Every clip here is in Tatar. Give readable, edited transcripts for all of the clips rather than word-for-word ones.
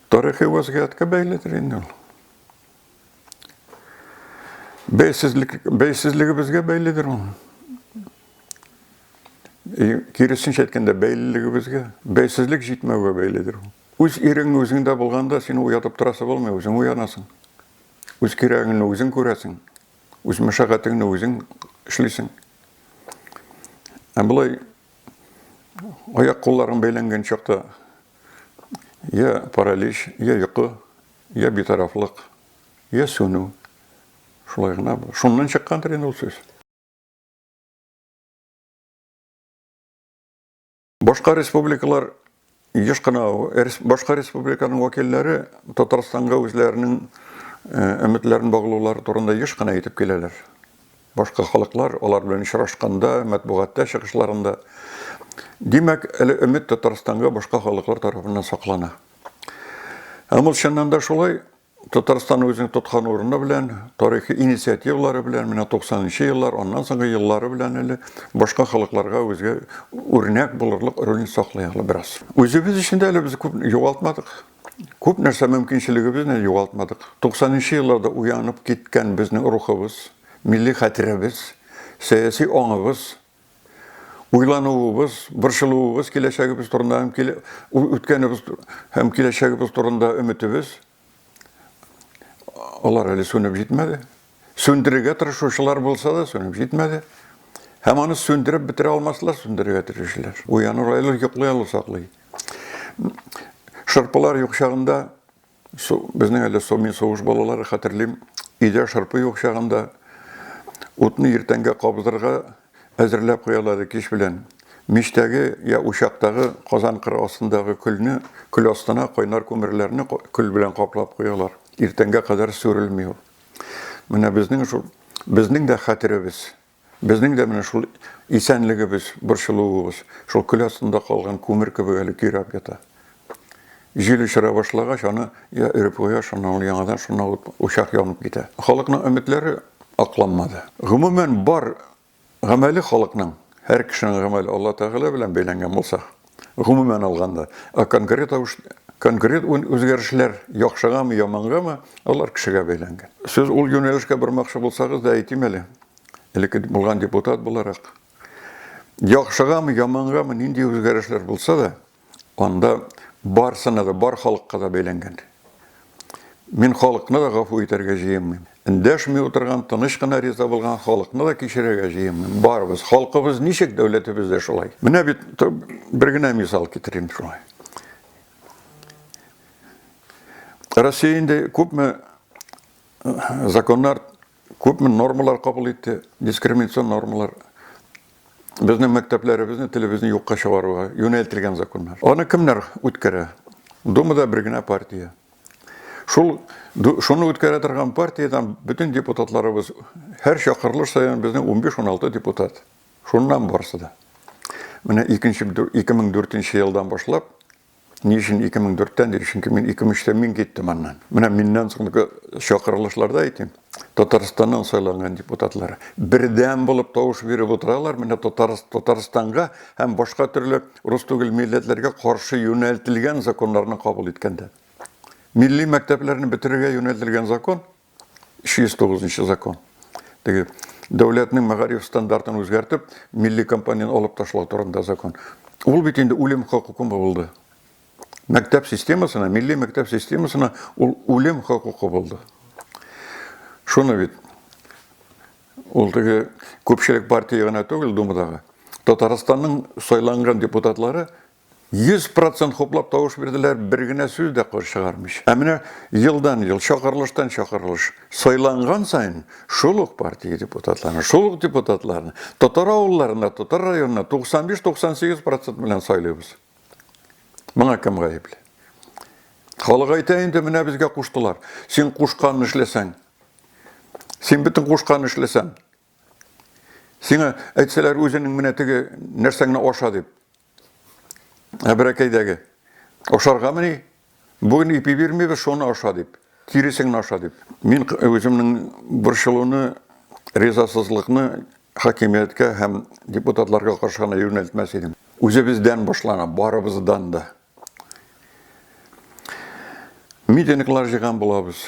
Тарихи вазгыятькә бәйледер инде ул. Бәйсезлек, бәйсезлегебезгә бәйледер ул. Киресенчә әйткәндә, бәйлелегебезгә, бәйсезлек җитмәүгә бәйледер ул. Үз ирең үзеңдә булганда, сине уятып торасы булмый, үзең уянасың. Үз кирәгеңне үзең күрәсең. Үз мәшәкатеңне үзең эшлисең. Ә болай аяк кулларың бәйләнгән чакта я паралич, я йокы, я битарафлык, я сүнү. Шулай гына. Шуннан чыккандыр инде ул сүз. Башка республикалар еш кына башка республиканың вәкилләре Татарстанга үзләренең э, өметләрен баглаулары турында еш кына әйтеп киләләр. Башка халыклар алар белән очрашканда, матбугатта чыгышларында. Димәк, әле өмет Татарстанга башка халыклар тарафыннан саклана. Һәм ул чыннан да шулай. Татарстан үзенең тоткан урыны белән, тарихи инициативалары белән, менә 90 нчы еллар, аннан соңгы еллары белән әле башка халыкларга үзгә үрнәк булырлык рольне саклый ала бераз. Үзебез өчен дә әле без күп югалтмадык. Күп нәрсә мөмкинчелегебезне югалтмадык. 90 нчы елларда уянып киткән безнең рухыбыз, милли хәтеребез, сәяси аңыбыз, уйлануыбыз, борчылуыбыз киләчәгебез турында һәм килә, үткәнебез һәм киләчәгебез турында өметебез алар әле сүнеп җитмәде. Сүндерергә тырышучылар булса да сүнеп җитмәде. Һәм аны сүндереп бетерә алмаслар, сүндерергә тырышучылар. Уяныр әле йоклый алу саклый. Шырпылар юк чагында Су, безнең әле су, мин сугыш балалары хәтерлим, өйдә шырпы юк чагында утны иртәнгә кабызырга әзерләп куялар иде кич белән. Мичтәге я учактагы казан кыры астындагы көлне, көл астына кайнар күмерләрне көл белән каплап куялар. Иртәнгә кадәр сүрелми ул. Менә безнең шул, безнең дә хәтеребез, Безнең дә менә шул исәнлегебез, борчылуыбыз, шул көл астында калган күмер кебек әле көйрәп ята. Җил очыра башлагач, аны я өреп куя, шуннан ул яңадан шуннан учак янып китә. Халыкның өметләре акланмады. Гомумән, бар гамәле халыкның, һәр кешенең гамәле Алла Тәгалә белән бәйләнгән булса, гомумән алганда, ә конкрет конкрет үзгәрешләр яхшыгамы, ямангамы, алар кешегә бәйләнгән. Сез ул юнәлешкә бормакчы булсагыз да әйтим әле, элекке булган депутат буларак, яхшыгамы, ямангамы, нинди үзгәрешләр булса да, анда барсына да, бар халыкка да бәйләнгән. Мин халыкны да гафу итәргә җыенмыйм. Эндәшми утырган, тыныч кына риза булган халыкны да кичерергә җыенмыйм. Барыбыз, халкыбыз ничек, дәүләтебез дә шулай. Менә бит бер генә мисал китерим шулай. Россия инде күпме законнар, күпме нормалар кабул итте, дискриминацион нормалар. Безнең мәктәпләребезне, телебезне юкка чыгаруга юнәлтелгән законнар. Аны кемнәр үткәрә? Думада бер генә партия. Шул шуны үткәрә торган партиядән бөтен депутатларыбыз һәр чакырылыш саен безнең 15-16 депутат. Шуннан барсы да. Менә 2004 елдан башлап Ни өчен 2004-тән дип, чөнки мин 2003-тә мин киттем аннан. Менә миннән соңгы чакырылышларда әйтим, Татарстаннан сайланган депутатлар бердәм булып тавыш биреп утыралар, менә Татарстанга һәм башка төрле рус түгел милләтләргә каршы юнәлтелгән законнарны кабул иткәндә. Милли мәктәпләрне бетерергә юнәлтелгән закон 309 нчы закон. Теге дәүләтнең мәгариф стандартын үзгәртеп, милли компонент алып ташлау турында закон. Ул бит инде үлем хокукы булды. Мәктәп системасына, милли мәктәп системасына ул үлем хокукы булды. Шуны бит ул теге күпчелек партия гына түгел Думадагы. Татарстанның сайланган депутатлары 100% хуплап тавыш бирделәр, бер генә сүз дә кор чыгармыйча. Ә менә елдан-ел, чакырылыштан чакырылыш сайланган саен шул ук партия депутатларны, шул ук депутатларны татар авылларында, татар районына 95-98% белән сайлыйбыз. Моңа кем гаепле? Халык әйтә инде, менә безгә куштылар. Син кушканны эшләсәң, син бөтен кушканны эшләсәң, сиңа әйтсәләр үзенең менә теге нәрсәңне аша дип, Әбрәкәйдәге. Ашаргамыни? Бүген ипи бирмибез, шуны аша дип. Тиресеңне аша дип. Мин үземнең борчылуны, ризасызлыкны хакимияткә һәм депутатларга каршы гына юнәлтмәс идем. Үзебездән башлана, барыбыздан да. Митинглар җыйган булабыз.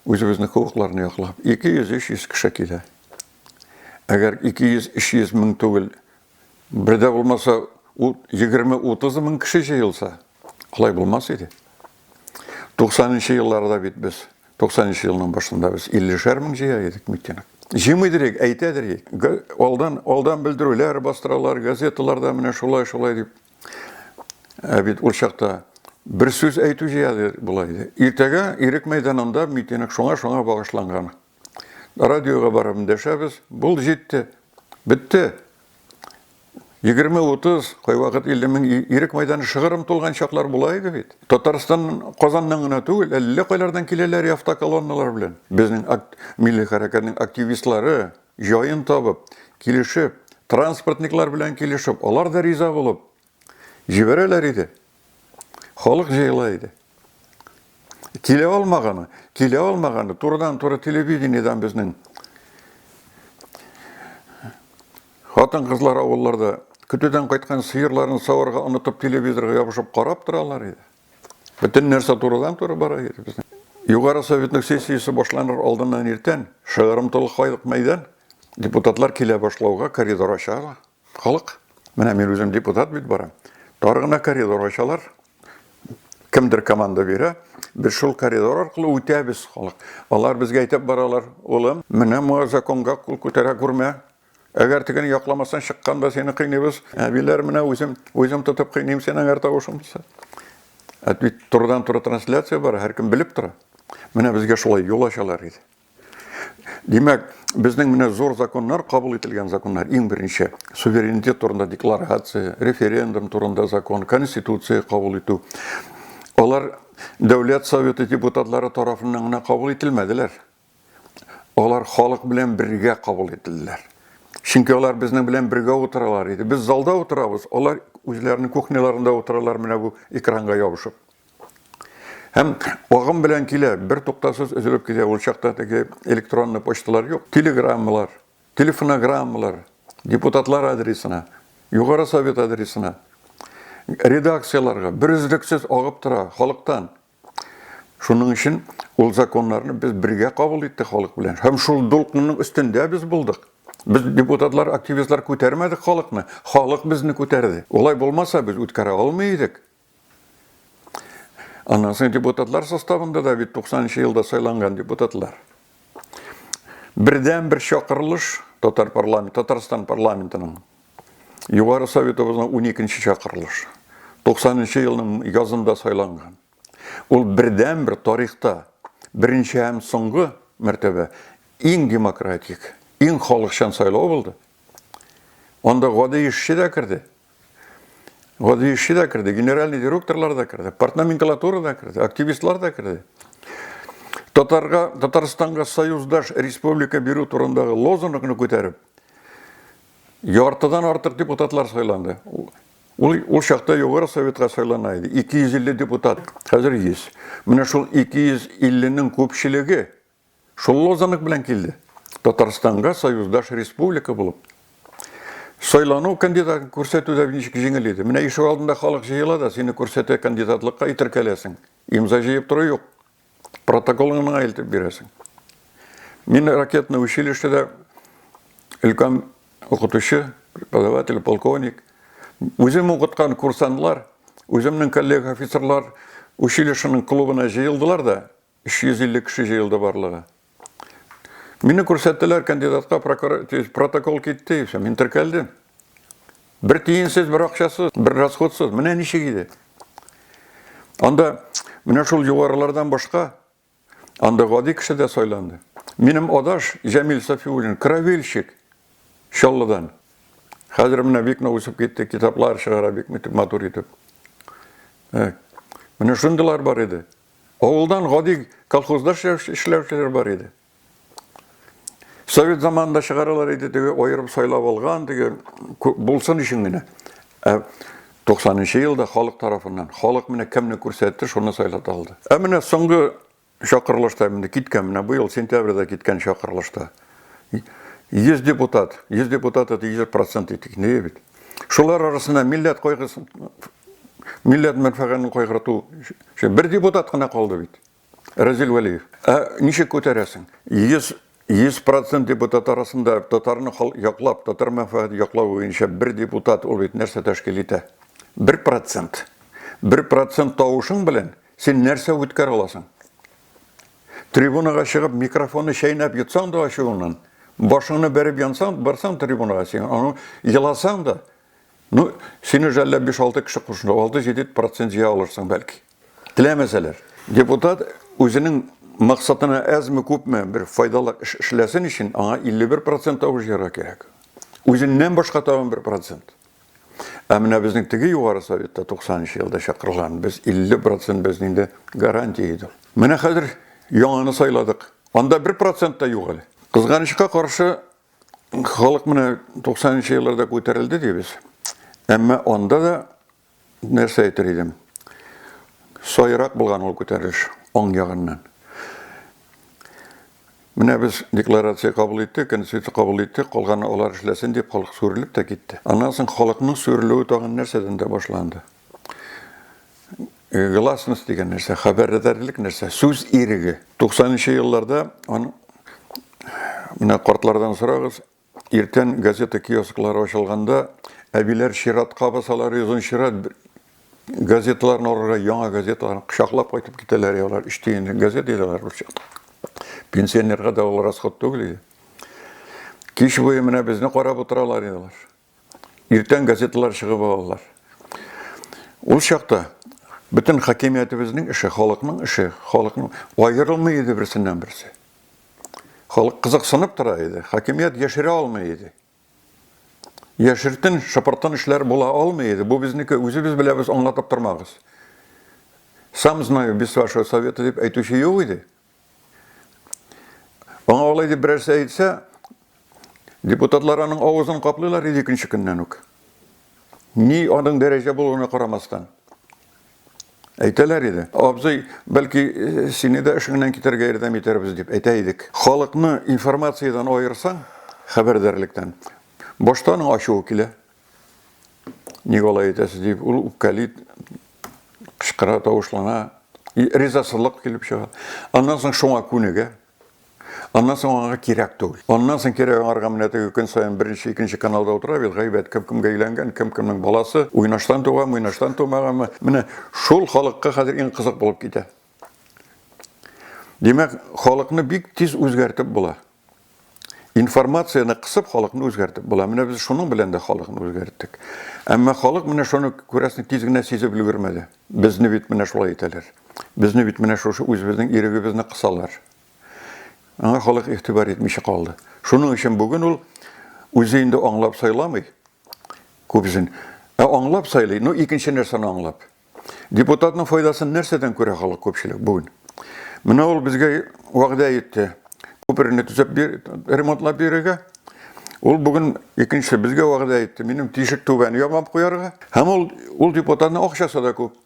Үзебезнең хокукларны яклап. 200-300 кеше килә. Әгәр 200-300 мең түгел, бер дә булмаса 20-30 мең кеше җыелса, алай булмас иде. 90 нчы елларда бит без, 90 нчы елның башында без 50 мең җыя идек митинг. Җыймыйдыр идек, әйтәдер идек. Алдан, алдан белдерүләр бастыралар, газеталарда менә шулай, шулай дип. Ә бит ул чакта бер сүз әйтү җыя була иде. Иртәгә Ирек мәйданында митинг шуңа-шуңа багышланган. Радиога барып эндәшәбез, бул җитте, бетте. 20-30, кайвакыт 50 мең Ирек мәйданы шыгрым тулган чаклар була иде бит. Татарстан, Казаннан гына түгел, әллә кайлардан киләләр автоколонналар белән. Безнең милли хәрәкәтнең активистлары җаен табып, килешеп, транспортниклар белән килешеп, алар да риза булып җибәрәләр иде. Халык җыела иде. Килә алмаганы, килә алмаганы турыдан-туры телевидениедән безнең хатын-кызлар авылларда көтүдән кайткан сыерларын саварга онытып телевизорга ябышып карап торалар иде. Бөтен нәрсә турыдан-туры бара иде безнең. Югары Советның сессиясе башланыр алдыннан иртән шыгрым тулы халык мәйдан, депутатлар килә башлауга коридор ача халык. Менә мин үзем депутат бит барам. Тар гына коридор ачалар. Кемдер команда бирә. Без шул коридор аркылы үтәбез халык. Алар безгә әйтеп баралар, улым, менә моңа законга кул күтәрә күрмә. Әгәр тегене якламасаң, чыкканда сине кыйныйбыз. Әбиләр, менә үзем, үзем тотып кыйныйм сине, әгәр тавышың булса. Ә бит турыдан-туры трансляция бар, һәркем белеп тора. Менә безгә шулай юл ачалар иде. Димәк, безнең менә зур законнар, кабул ителгән законнар, иң беренче суверенитет турында декларация, референдум турында закон, конституция кабул итү. Алар Дәүләт Советы депутатлары тарафыннан гына кабул ителмәделәр. Алар халык белән бергә кабул ителделәр. Чөнки алар безнең белән бергә утыралар иде. Без залда утырабыз, алар үзләренең кухняларында утыралар менә бу экранга ябышып. Һәм агым белән килә, бер туктаусыз өзелеп килә. Ул чакта теге электронный почталар юк, телеграммалар, телефонограммалар депутатлар адресына, Югары Совет адресына, редакцияләргә берөзлексез агып тора халыктан. Шуның өчен ул законнарны без бергә кабул иттек халык белән. Һәм шул дулкынның өстендә без булдык. Без депутатлар, активистлар күтәрмәдек халыкны, халык безне күтәрде. Улай булмаса, без үткәрә алмый идек. Аннан соң депутатлар составында да бит 90 елда сайланган депутатлар. Бердән бер чакырылыш татар парламент, Татарстан парламентының Югары Советыбызның 12 чакырылыш. 90 елның язында сайланган. Ул бердән-бер тарихта беренче һәм соңгы мәртәбә иң демократик, иң халыкчан сайлау булды. Анда гади эшче дә керде. Гади эшче дә керде, генеральный директорлар да керде, партноменклатура да керде, активистлар да керде. Татарга, Татарстанга союздаш республика бирү турындагы лозунгны күтәреп, яртыдан артык депутатлар сайланды. Ул, ул чакта Югары Советка сайлана иде. 250 депутат, хәзер 100. Менә шул 250-нең күпчелеге шул лозунг белән килде. Татарстанга союздаш республика булып. Сайлану кандидатын күрсәтү дә ничек җиңел иде. Менә ишек алдында халык җыела да, сине күрсәтә кандидатлыкка и теркәләсең. Имза җыеп тору юк. Протоколыңны гына илтеп бирәсең. Мин ракетный училищеда өлкән укытучы, преподаватель, полковник. Үзем укыткан курсантлар, үземнең коллега офицерлар училищеның клубына җыелдылар да, 350 кеше җыелды барлыгы. Мине күрсәттеләр кандидатка, прокурор, протокол китте, и все, мин теркәлдем. Бер тиенсез, бер акчасыз, бер расходсыз. Менә ничек иде. Анда менә шул югарылардан башка анда гади кеше дә сайланды. Минем адаш Җәмил Сафиуллин, кровельщик Чаллыдан. Хәзер менә бик нык үсеп китте, китаплар чыгара бик матур итеп. Менә шундыйлар бар иде. Авылдан гади колхозда эшләүчеләр бар иде. Совет заманында чыгаралар иде, теге аерым сайлап алган, теге булсын өчен генә. Ә 90 елда халык тарафыннан, халык менә кемне күрсәтте, шуны сайлап алды. Ә менә соңгы чакырылышта инде киткән, менә быел сентябрьдә киткән чакырылышта 100 депутат, 100 депутат это 100% итик, не бит. Шулар арасында милләт кайгысын Милләт мәнфәгатен кайгырту. Бер депутат кына калды бит. Разил Вәлиев. Ә ничек күтәрәсең? 100 100% депутат арасында татарны яклап, татар мәнфәгате яклау буенча бер депутат ул бит нәрсә тәшкил итә? 1%. 1% тавышың белән син нәрсә үткәрә аласың? Трибунага чыгып микрофонны чәйнәп йотсаң да ачуыңнан, башыңны бәреп янсаң, барсаң трибунага син, аны еласаң да, ну, сине жәлләп 5-6 кеше кушыла, 6-7 процент җыя алырсың бәлки. Теләмәсәләр. Депутат үзенең максатына әзме-күпме бер файдалы эш эшләсен өчен аңа 51 процент тавыш җыярга кирәк. Үзеннән башка тагын 1 процент. Ә менә безнең теге югары советта 90 нчы елда чакырылган, без 50 процент безнең инде гарантия иде. Менә хәзер яңаны сайладык. Анда 1 процент та юк әле. Кызганычка каршы, халык менә 90 нчы елларда күтәрелде дибез. Әмма анда да нәрсә әйтер идем? Сайрак булган ул күтәрелеш аң ягыннан. Менә без декларация кабул иттек, конституция кабул иттек, калганы алар эшләсен дип халык сүрелеп тә китте. Аннан соң халыкның сүрелүе тагын нәрсәдән дә башланды. Э, гласность дигән нәрсә, хәбәрдарлык нәрсә, сүз иреге. 90 елларда аны менә картлардан сорагыз, Иртән газета киосклары ачылганда, әбиләр чиратка басалар, озын чират газеталарны алырга, яңа газеталарны кочаклап кайтып китәләр, алар өч тиенлек газета иде алар ул чакта. Пенсионерга да ул расход түгел иде. Кич буе менә безне карап утыралар иде алар. Иртән газеталар чыгып алалар. Ул чакта бөтен хакимиятебезнең эше, халыкның эше, халыкның аерылмый иде берсеннән берсе. Халык кызыксынып тора иде, хакимият яшерә алмый иде. Яшертен, шыпыртын эшләр була алмый иде. Бу безнеке, үзебез беләбез, аңлатып тормагыз. Сам знаю, без вашего совета дип әйтүче юк иде. Аңа алай дип берәрсе әйтсә, депутатлар аның авызын каплыйлар иде икенче көннән үк. Ни аның дәрәҗә булуына карамастан. Әйтәләр иде. Абзый, бәлки э, сине дә эшеңнән китәргә ярдәм итәрбез дип әйтә идек. Халыкны информациядән аерсаң, хәбәрдарлыктан, башта аның ачуы килә. Ник алай әйтәсез дип, ул үпкәли, кычкыра, тавышлана, ризасызлык килеп чыга. Аннан соң шуңа күнегә. Аннан соң аңа кирәк түгел. Аннан соң кирәк аңарга менә теге көн саен беренче, икенче каналда утыра бит, гайбәт, кем кемгә өйләнгән, кем кемнең баласы, уйнаштан туганмы, уйнаштан тумаганмы. Менә шул халыкка хәзер иң кызык булып китә. Димәк, халыкны бик тиз үзгәртеп була. Информацияне кысып халыкны үзгәртеп була. Менә без шуның белән дә халыкны үзгәрттек. Әмма халык менә шуны күрәсең тиз генә сизеп өлгермәде. Безне бит менә шулай итәләр. Безне бит менә шушы үзебезнең ирегебезне кысалар. Аңа халык игътибар итмичә калды. Шуның өчен бүген ул үзе инде аңлап сайламый күбесен. Ә аңлап сайлый, ну икенче нәрсәне аңлап. Депутатның файдасын нәрсәдән күрә халык күпчелек бүген? Менә ул безгә вәгъдә итте. Күперне төзеп бир, ремонтлап бирергә. Ул бүген икенче безгә вәгъдә итте. Минем тишек түбәне ямап куярга. Һәм ул ул депутатның акчасы да күп.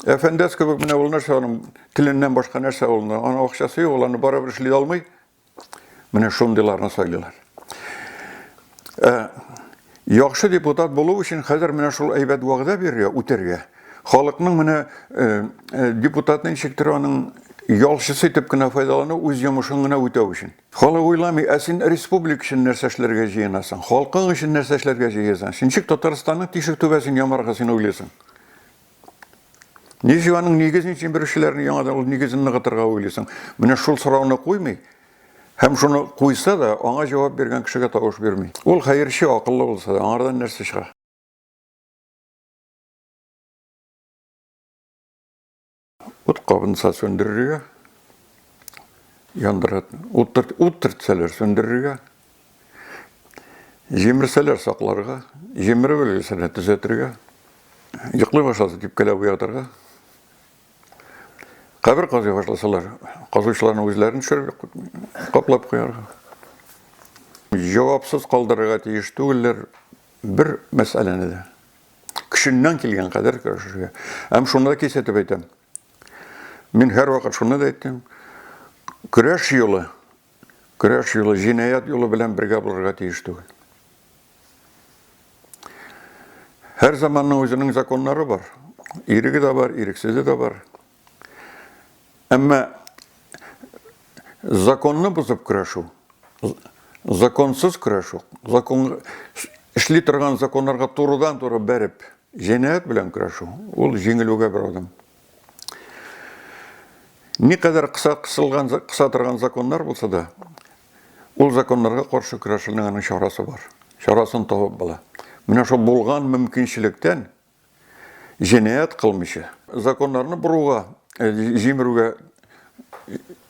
Әфәндәс кебек менә ул нәрсә аның теленнән башка нәрсә ул. Аның акчасы юк, ул аны барыбер эшли алмый. Менә шундыйларны сайлыйлар. Ә, яхшы депутат булу өчен хәзер менә шул әйбәт вәгъдә бирергә, үтәргә. Халыкның менә э, э, депутатны ничектер аның ялчысы итеп кенә файдалану, үз йомышын гына үтәү өчен. Халык уйламый, ә син республика өчен нәрсә эшләргә җыенасың? Халкың өчен нәрсә эшләргә җыенасың? Син ничек Татарстанның тишек түбәсен ямарга син уйлыйсың? Ничек аның нигезен җимерүчеләрне яңадан ул нигезен ныгытырга уйлыйсың? Менә шул сорауны куймый. Һәм шуны куйса да, аңа җавап биргән кешегә тавыш бирми. Ул хәерче, акыллы булса да, аңардан нәрсә чыга? Ут кабынса сүндерергә, яндыра, ут, ут төртсәләр сүндерергә, җимерсәләр сакларга, җимереп өлгерсәләр төзәтергә, йоклый башласа типкәләп уятырга, кабер казый башласалар, казучыларның үзләрен төшереп каплап куярга. Җавапсыз калдырырга тиеш түгелләр бер мәсьәләне дә. Көченнән килгән кадәр көрәшергә. Һәм шуны да кисәтеп әйтәм. Мин һәрвакыт шуны да әйттем. Көрәш юлы, көрәш юлы җинаять юлы белән бергә булырга тиеш түгел. Һәр заманның үзенең законнары бар. Иреге дә бар, ирексезе дә бар. Әмма законны бозып көрәшү, законсыз көрәшү, закон эшли торган законнарга турыдан-туры бәреп, җинаять белән көрәшү, ул җиңелүгә бер адым. Никадәр кыса кысылган, кыса торган законнар булса да, ул законнарга каршы көрәшүнең аның чарасы бар. Чарасын табып була. Менә шул булган мөмкинчелектән җинаять кылмыйча, законнарны боруга, э, җимерүгә,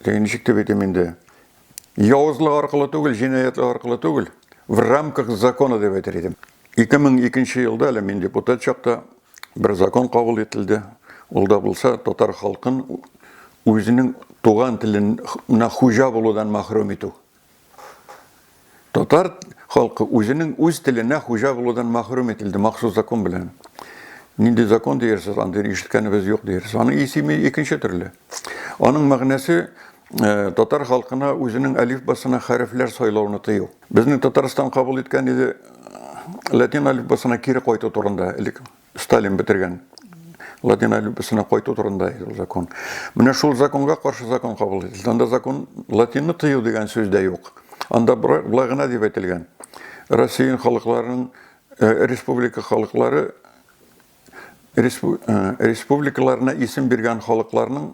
теге ничек дип әйтим инде, явызлык аркылы түгел, җинаятьлек аркылы түгел, в рамках закона дип әйтер идем. 2002 елда әле мин депутат чакта бер закон кабул ителде. Ул да булса татар халкын үзенең туган теленә хуҗа булудан мәхрүм итү. Татар халкы үзенең үз теленә хуҗа булудан мәхрүм ителде махсус закон белән. Нинди закон диярсез, андый ишеткәнебез юк диярсез. Аның исеме икенче төрле. Аның мәгънәсе э, татар халкына үзенең әлифбасына хәрефләр сайлауны тыю. Безнең Татарстан кабул иткән иде э, латин әлифбасына кире кайту турында элек Сталин бетергән латин әлифбасына кайту турында ул закон. Менә шул законга каршы закон кабул ителде. Анда закон латинны тыю дигән сүз дә юк. Анда болай гына дип әйтелгән. Россия халыкларының э, республика халыклары э, республикаларына исем биргән халыкларның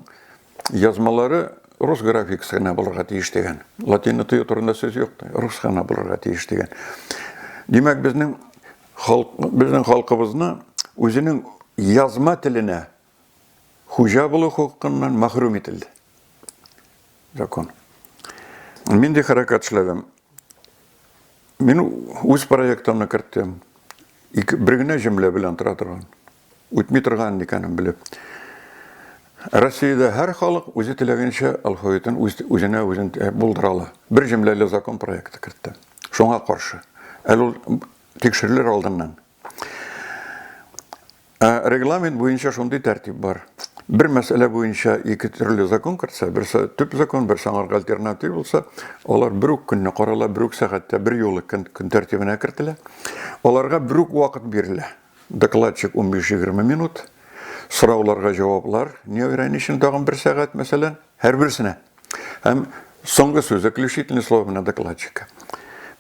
язмалары рус графикасы гына булырга тиеш дигән. Латинны тыю турында сүз юк, рус гына булырга тиеш дигән. Димәк, безнең Халк, безнең халкыбызны үзенең язма теленә хуҗа булу хокукыннан мәхрүм ителде. Закон. Мин дә хәрәкәт эшләдем. Мин үз проектымны керттем. Ике, бер генә җөмлә белән тора торган. Үтми торган икәнен белеп. Россиядә һәр халык үзе теләгәнчә алфавитын үз, үзенә үзен булдыра ала. Бер җөмләле закон проекты кертте. Шуңа каршы. Әле ул тикшерелер алдыннан. Ә регламент буенча шундый тәртип бар. Бер мәсьәлә буенча ике төрле закон кертсә, берсе төп закон, берсе аңарга альтернатив булса, алар бер үк көнне карала, бер үк сәгатьтә, бер юлы көн, көн тәртибенә кертелә. Аларга бер үк вакыт бирелә. Докладчик 15-20 минут, сорауларга җаваплар, неограничен тагын бер сәгать, мәсәлән, һәрберсенә. Һәм соңгы сүз, заключительное слово менә докладчика.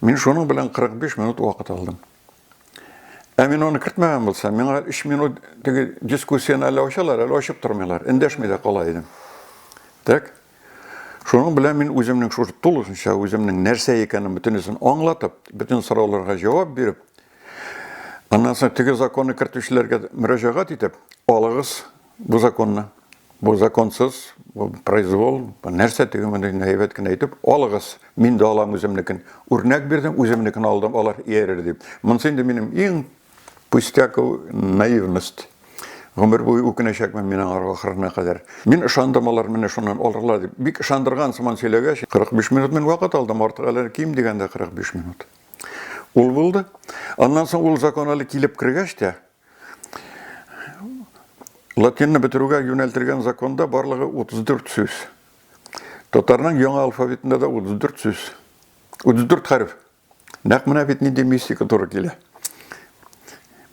Мин шуның белән 45 минут вакыт алдым. Ә мин аны кертмәгән булсам, миңа 3 минут теге дискуссияне әле ачалар, әле ачып тормыйлар. Эндәшми дә кала идем. Так. Шуның белән мин үземнең шушы тулысынча үземнең нәрсә икәнен бөтенесен аңлатып, бөтен сорауларга җавап биреп, аннан соң теге законны кертүчеләргә мөрәҗәгать итеп, алыгыз бу законны. Бу законсыз, бу произвол, бу нәрсә теге моны әйбәт кенә әйтеп, алыгыз, мин дә алам үземнекен. Үрнәк бирдем, үземнекен алдым, алар иярер дип. Монысы инде минем иң пустяковый наивность. Гомер буе үкенәчәкмен мин аңар ахырына кадәр. Мин ышандым, алар менә шуннан алырлар дип. Бик ышандырган сыман сөйләгәч, 45 минут мин вакыт алдым, артык әле ким дигәндә 45 минут. Ул булды. Аннан соң ул закон әле килеп кергәч тә, Латинны бетерүгә юнәлтелгән законда барлыгы 34 сүз. Татарның яңа алфавитында да 34 сүз. 34 хәреф. Нәкъ менә бит нинди мистика туры килә.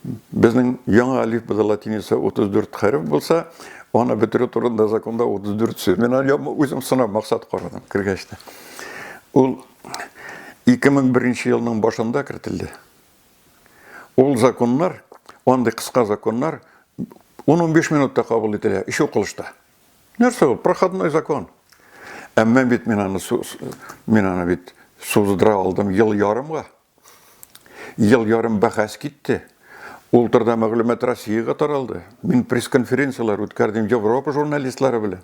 Безнең яңа алифбеда латиница 34 хәреф булса, аны бетерү турында законда 34 сүз. Мин аны үзем сынап максат карадым кергәч тә. Ул 2001 елның башында кертелде. Ул законнар, андый кыска законнар 10-15 минутта кабул ителә, өч укылышта. Нәрсә ул? Проходной закон. Әмма бит мин аны мин аны бит суздыра алдым ел ярымга. Ел ярым бәхәс китте. Ул турыда мәгълүмат Россиягә таралды. Мин пресс-конференцияләр үткәрдем Европа журналистлары белән.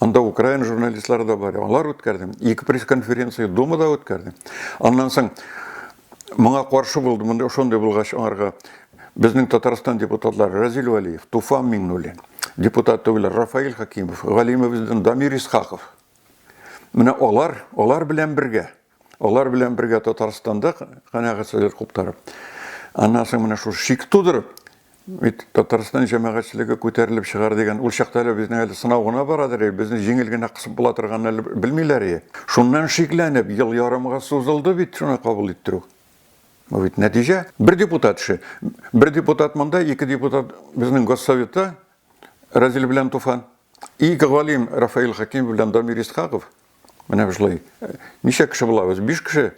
Анда Украина журналистлары да бар. Алар үткәрдем. Ике пресс-конференция Думада үткәрдем. Аннан соң моңа каршы булды. Монда шундый булгач аңарга безнең Татарстан депутатлары Разил Вәлиев, Туфан Миңнуллин, депутат түгел Рафаил Хакимов, галимебездән Дамир Исхаков. Менә алар, алар белән бергә Алар белән бергә Татарстанда канәгатьсезлек куптарып, аннан соң менә шул шик тудырып, бит Татарстан җәмәгатьчелеге күтәрелеп чыгар дигән, ул чакта әле безнең әле сынау гына барадыр, безне җиңел генә кысып була торганны әле белмиләр. Шуннан шикләнеп, ел ярымга сузылды бит шуны кабул иттерү. Бу бит нәтиҗә. Бер депутат эше. Бер депутат монда, ике депутат безнең Госсоветта, Разил белән Туфан. Ике галим Рафаил Хакимов белән Дамир Исхаков. Менә шулай. Ничә кеше булабыз? Биш кеше.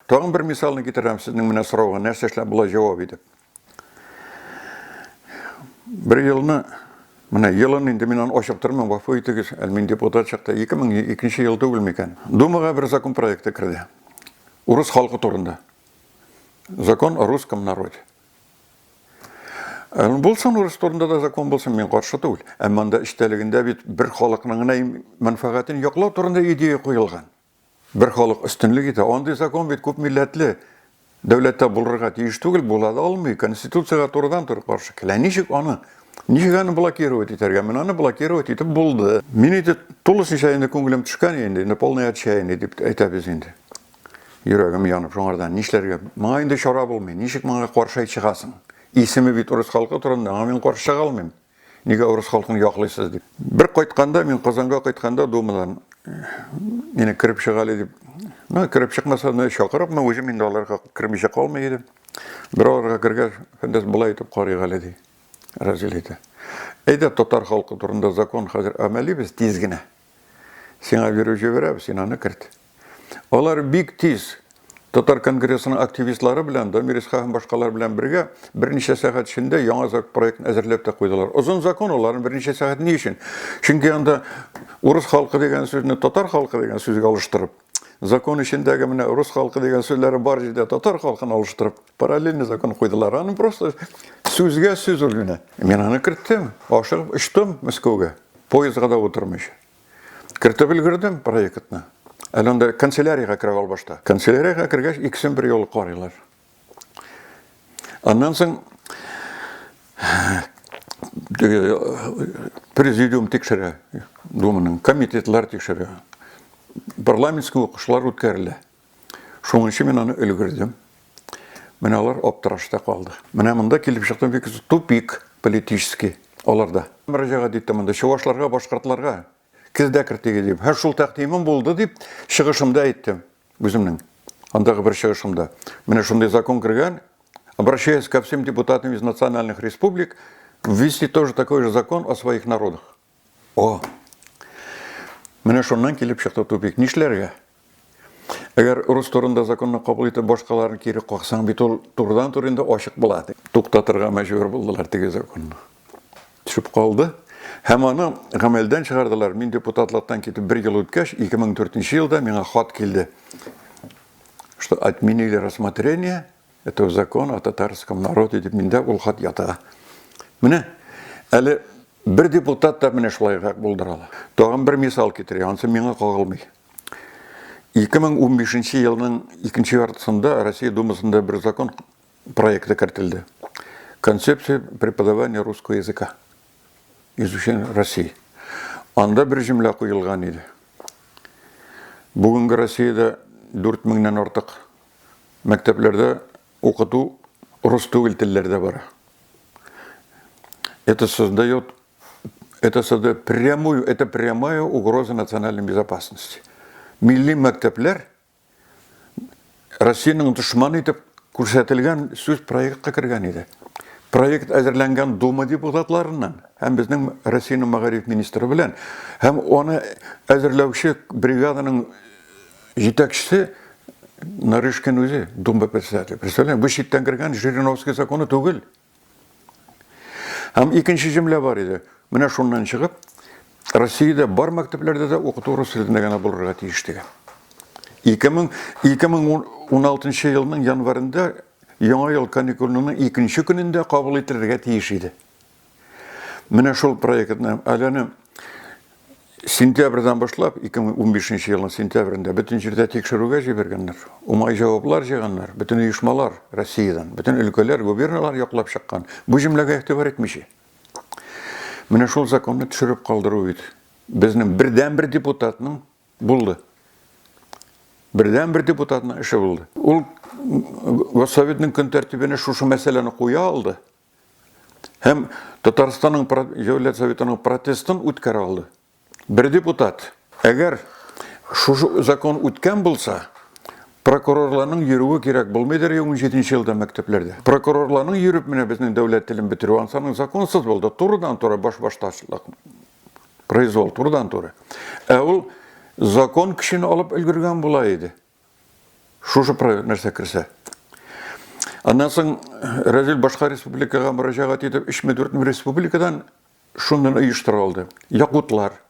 Тагын бер мисалны китерәм сезнең менә сорауга, нәрсә эшләп була җавап итеп. Бер елны, менә елын инде мин аны ачып тормыйм, гафу итегез, әле мин депутат чакта 2002 ел түгел микән? Думага бер закон проекты керде. Урыс халкы турында. Закон о русском народе. Э, булсын урыс турында да закон булсын, мин каршы түгел. Әмма анда эчтәлегендә бит бер халыкның гына мәнфәгатен яклау турында идея куелган. Бер халык өстенлек итә. Андый закон бит күп милләтле дәүләттә булырга тиеш түгел, була да алмый. Конституциягә турыдан-туры каршы килә. Ничек аны? Ничек аны блокировать итәргә? Менә аны блокировать итеп булды. Мин инде тулысынча инде күңелем төшкән инде, инде полное отчаяние дип әйтәбез инде. Йөрәгем янып шуңардан нишләргә? Моңа инде чара булмый. Ничек моңа каршы чыгасың? Исеме бит урыс халкы турында, аңа мин каршы чыга алмыйм. Нигә урыс халкын яклыйсыз дип. Бер кайтканда, мин Казанга кайтканда Думадан мине кереп чыга әле дип. Ну, кереп чыкмаса, ну, чакырыпмы, үзем инде аларга кермичә калмый идем. Бер аларга кергәч, Фәндәс болай итеп карыйк әле ди. Разил әйтә. Әйдә, татар халкы турында закон хәзер әмәлибез тиз генә. Сиңа бирү җибәрәбез, син аны керт. Алар бик тиз Татар конгрессының активистлары белән, Дамир Исхак һәм башкалар белән бергә берничә сәгать эчендә яңа закон проектын әзерләп тә куйдылар. Озын закон аларны берничә сәгать ни өчен? Чөнки анда урыс халкы дигән сүзне татар халкы дигән сүзгә алыштырып, закон эчендәге менә урыс халкы дигән сүзләре бар җирдә татар халкын алыштырып, параллельный закон куйдылар. Аны просто сүзгә сүз ул менә. Мин аны керттем, ашыгып очтым Мәскәүгә, поездга да утырмыйча. Кертеп өлгердем проектны. Әле анда канцеляриягә керә ал башта. Канцеляриягә кергәч, икесен бер юлы карыйлар. Аннан соң президиум тикшерә, Думаның комитетлар тикшерә. Парламентский укышлар үткәрелә. Шуңынчы мин аны өлгердем. Менә алар аптырашта калды. Менә монда килеп чыкты бик тупик политический аларда. Мөрәҗәгать иттем монда чувашларга, башкортларга. Кездә кертегез дип. Һәм шул тәкъдимем булды дип чыгышымда әйттем үземнең. Андагы бер чыгышымда. Менә шундый закон кергән. Обращаюсь ко всем депутатам из национальных республик ввести тоже такой же закон о своих народах. О! Менә шуннан килеп чыкты тупик. Нишләргә? Әгәр рус турында законны кабул итеп башкаларын кире каксаң, бит ул турыдан-туры инде ачык була. Туктатырга мәҗбүр булдылар теге законны. Төшеп калды. Һәм аны гамәлдән чыгардылар. Мин депутатлыктан китеп бер ел үткәч, 2004 елда миңа хат килде, что отменили рассмотрение этого закона о татарском народе дип миндә ул хат ята. Менә әле бер депутат та менә шулайрак булдыра ала. Тагын бер мисал китерәм, анысы миңа кагылмый. 2015 елның икенче яртысында Россия Думасында бер закон проекты кертелде. Концепция преподавания русского языка изучения России. Анда бер җөмлә куелган иде. Бүгенге Россиядә 4000-нән артык Мәктәпләрдә укыту рус түгел телләрдә бара. Это создает, это создает прямую, это прямая угроза национальной безопасности. Милли мәктәпләр Россиянең дошманы итеп күрсәтелгән сүз проектка кергән иде. Проект әзерләнгән Дума депутатларыннан һәм безнең Россиянең мәгариф министры белән һәм аны әзерләүче бригаданың Җитәкчесе Нарышкин үзе, Дума председателе. Представляете, бу читтән кергән Жириновский законы түгел. Һәм икенче җөмлә бар иде. Менә шуннан чыгып, Россиядә бар мәктәпләрдә дә укыту рус телендә генә булырга тиеш дигән. 2016 елның январендә Яңа ел каникулының икенче көнендә кабул ителергә тиеш иде. Менә шул проектны әле аны сентябрьдән башлап, 2015 елның сентябрендә бөтен җирдә тикшерүгә җибәргәннәр. Уңай җаваплар җыйганнар, бөтен оешмалар Россиядән, бөтен өлкәләр, губерналар яклап чыккан. Бу җөмләгә игътибар итмичә. Менә шул законны төшереп калдыру бит. Безнең бердәнбер депутатның булды. Бердәнбер депутатның эше булды. Ул Госсоветның көн тәртибенә шушы мәсьәләне куя алды. Һәм Татарстанның Дәүләт Советының протестын үткәрә алды. Бер депутат. Әгәр Шушы закон үткән булса, прокурорларның йөрүе кирәк булмыйдыр 17 нче елда мәктәпләрдә. Прокурорларның йөреп менә безнең дәүләт телен бетерү ансаның законсыз булды. Турыдан-туры башбашташлык. Произвол турыдан-туры. Ә ул закон көчен алып өлгергән була иде. Шушы нәрсә керсә. Аннан соң Рәзил башка республикага мөрәҗәгать итеп, 3-4 республикадан шуннан оештыра алды. Якутлар,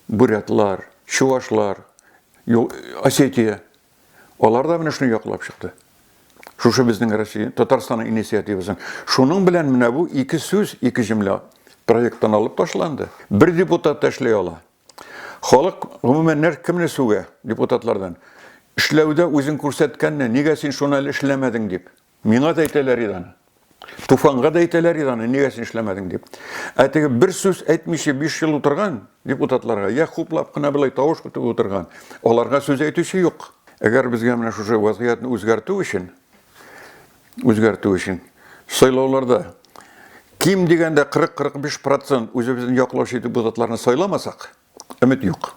бурятлар, чувашлар, Осетия. Алар да менә шуны яклап чыкты. Шушы безнең Россия, Татарстанның инициативасын. Шуның белән менә бу ике сүз, ике җөмлә проекттан алып ташланды. Бер депутат та эшли ала. Халык гомумән нәр кемне сүгә депутатлардан? Эшләүдә үзен күрсәткәнне, нигә син шуны әле эшләмәдең дип. Миңа да әйтәләр иде аны. Туфанга да әйтәләр иде аны, нигә син эшләмәдең дип. Ә теге бер сүз әйтмичә 5 ел утырган депутатларга, я хуплап кына болай тавыш көтеп утырган, аларга сүз әйтүче юк. Әгәр безгә менә шушы вазгыятьне үзгәртү өчен, үзгәртү өчен сайлауларда ким дигәндә 40-45 процент үзебезнең яклаучы депутатларны сайламасак, өмет юк.